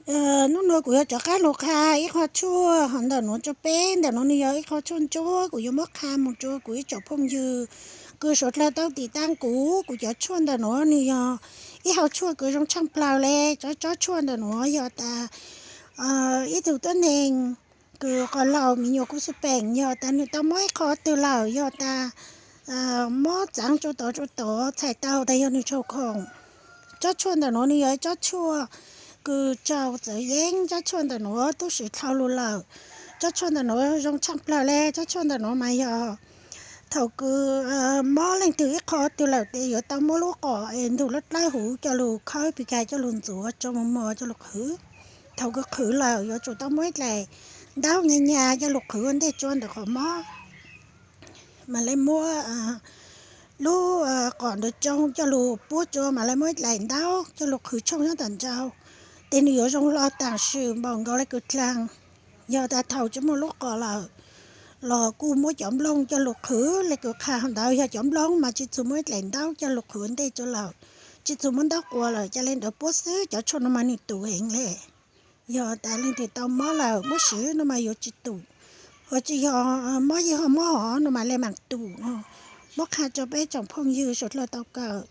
Hnub nuav kuv yuav rov qaab lug qha ib qho tshuaj hov ntawm nuav rua peb. Ntawm nuav nwg yog ib qho tshuaj ntsuab, kuv yuav muab qha moog rua kuv ib tsoom phooj ywg kws suav dlawg tau tim taag kuv. Kuv cov tshuaj ntawm nuav nwg yog ib hau tshuaj kws zoo tshaaj plawg le. Tsob tshuaj ntawm nuav yog tas ib tug tuab neeg kws qhov laug me nyuam kuj xub peem, yog tas nwg tau mob ib qho twg lawm, yog tas mob txaav tsua tod tsua tod, txhais tau tas yog nwg tsaug khoom. Tsob tshuaj ntawm nuav nwg yog ib tsob tshuaj kws tsaug txawv yeeb. Tsob tshuaj ntawm nuav tub swv dlhau lug lawm. Tsob tshuaj ntawm nuav zoo tshaaj plawg le. Tsob tshuaj ntawm nuav mas yog thaum kws mob leej twg ib qho twg lawm tes yuav tau muab lub qos es ntug dlawb dlawb huv coj lug khawb pig kag coj lug ntxuav tsua mos mos coj lug qhwv. Thaum kws qhwv lawm yuav tsum tau muab ib dlaim ntaub nyas nyas coj lug qhwv ua ntej tsua ntawm qhov mob. Mas le muab lub qos ntawd tsoo coj lug puab tsua, mas le muab ib dlaim ntaub coj lug qhwv tshooj nyob tom ntsaug, tes nwg yuav zoo hlo taam sim npaum nkaus le kws dlaag. Yog tas thaum tsi muaj lub qos lawm los kuj muab cov nplooj coj lug qhwv le kws qha ntawd. Yog cov nplooj mas tsi txug muab ib dlaim ntaub coj lug qhwv ua ntej tsua lawm, tsi txug muab ntaub quas lawm, ca le ntawd puab xwb. Cov tshuaj no mas nwg tum heev le. Yog tas leej twg tau mob lawm muab swv no mas yuav tsi tum. Ho tsi yog mob ywg ho mob hov no mas le maam tum no. Muab qha rua peb tsoom phooj ywg suav dlawg tau kawm.